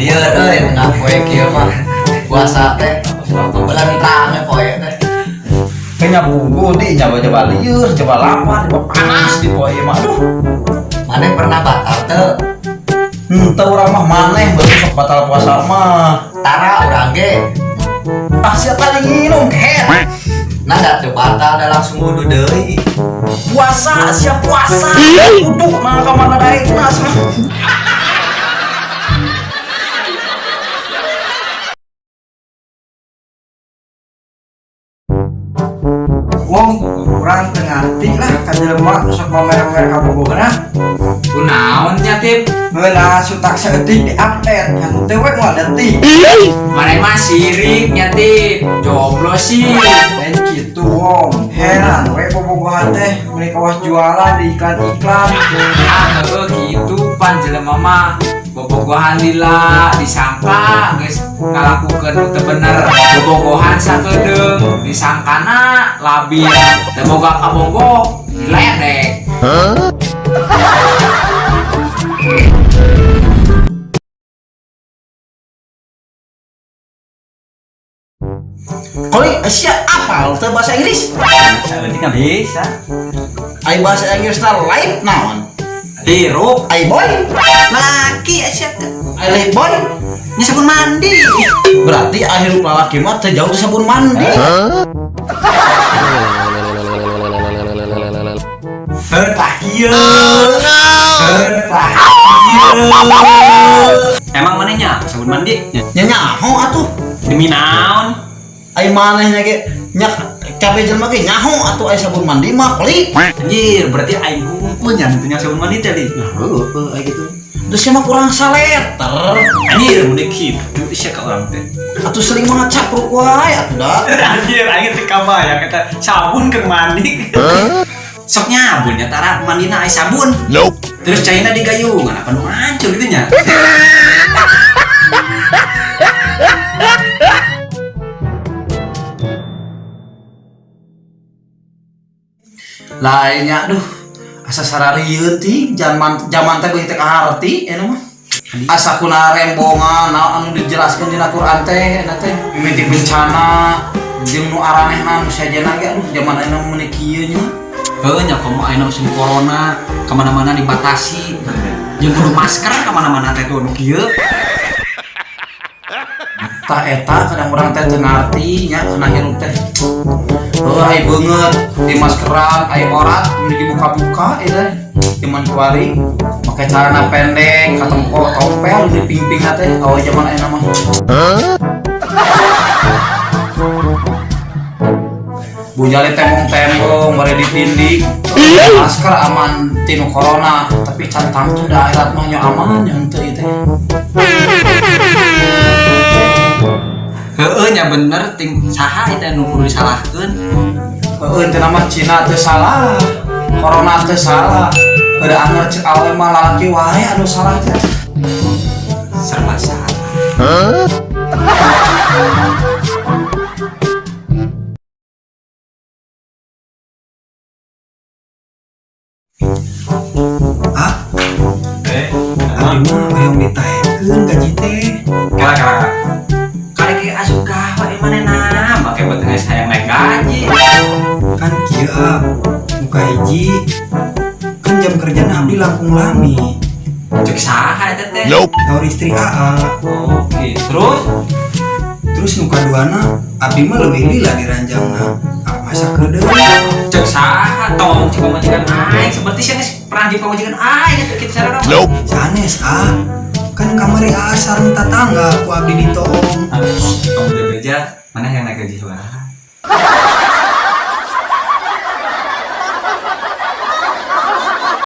Lieur euy tengah poe kieu mah. Puasa teh belentrang poe teh. Kayaknya buku di coba-coba lieur, coba lapar, coba panas di poe mah. Aduh. Maneh pernah batal teu? Henteu urang mah maneh baru sok batal puasa mah. Tara urang ge. Ah sia tadi nginum ket. Nah da teu batal da langsung wudu deui. Puasa, sia puasa. Wudu nah ka mana daekna sia. Wong urang teu ngarti lah ka jelema sok pamer-pamer kabogohna. Kunaon nya tip? Heula sutak saeutik di update kan teu we moal detik. Maneh mah sirik nya tip. Jomblo sih. Lain kitu wong, heran we bobogohan teh meuni kawas jualan di iklan-iklan. Ah heueuh kitu pan jelema mah. Bobogohan lila disangka geus ngalakukeun nu teu bener. Bobogohan sakedeung disangkana labil. Teu boga kabogoh diledek. Kali sia apal teu bahasa Inggris? Saeutik mah bisa. Ai bahasa Inggrisna live naon? Hirup. Ai boy, Laki sia teh. ai live boy. Nya sabun mandi. Berarti akhir lalaki mah teu jauh ti sabun mandi. Heuh tah kieu. Heuh tah kieu. Emang maneh nya sabun mandi? Nya nyaho atuh. Demi naon? Ai manehnya ge nya kabeh jelema ge nyaho atuh ai sabun mandi mah kali. Anjir, berarti aing hungkul nya teu sabun mandi teh li. Nah, heueuh ai gitu. Terus sia mah kurang saleter. Anjir, mun kitu sia ka urang teh. Atuh sering mah capruk wae atuh da. Anjir, aing teh kabayang eta sabun keur mandi. Sok nyabun nya tara mandina ai sabun. Nope. Terus caina digayungan apa nu hancur gitu nya. Lainnya aduh asa sararieun ting zaman zaman teh beuki teh kaharti eta mah. Asa kuna rembongan naon anu dijelaskeun dina Quran teh eta teh mimiti bencana jeung nu aranehna nu sejenna ge aduh zaman ayeuna mah meuni kieu nya. Heuh nya komo ayeuna musim corona kemana-mana dibatasi. Jeung kudu masker kemana-mana teh tuh nu kieu. Tah eta kadang urang teh teu ngarti nya kana hirup teh. Heuh ai beungeut di maskeran ai orat mun dibuka-buka eta zaman kiwari make celana pendek katempo tompel di ping-pingna teh awe zaman ayeuna mah. Bujale tembong-tembong bari ditindik. Masker aman tinu corona tapi can tangtu da akhirat mah nya aman nya henteu ieu teh. Heueuh nya bener ting saha eta nu kudu disalahkeun. Heueuh teh mah Cina teu salah, corona teu salah. Heueuh anger ceuk awe mah lalaki wae anu salah teh. Serba salah. Ah, abdi mah hoyong ditaekeun gaji teh. Kala kala. Kali ge asup gawe manehna, make beuteung geus hayang naik gaji. Kan kieu ah, muka hiji kan jam kerjana abdi langkung lami. Cek saha eta teh? Nope. Saur istri AA. Oke, terus Terus nu kaduana abdi mah leuwih lila diranjangna. Ah, masa kedeung. Cek saha tong cek pamajikan aing seperti sia geus pernah jeung pamajikan aing eta kitu carana. Nope. Sanes ah, kan kamari AA sareng tatangga ku abdi ditoong. Tong beja maneh yang naik gaji sabaraha?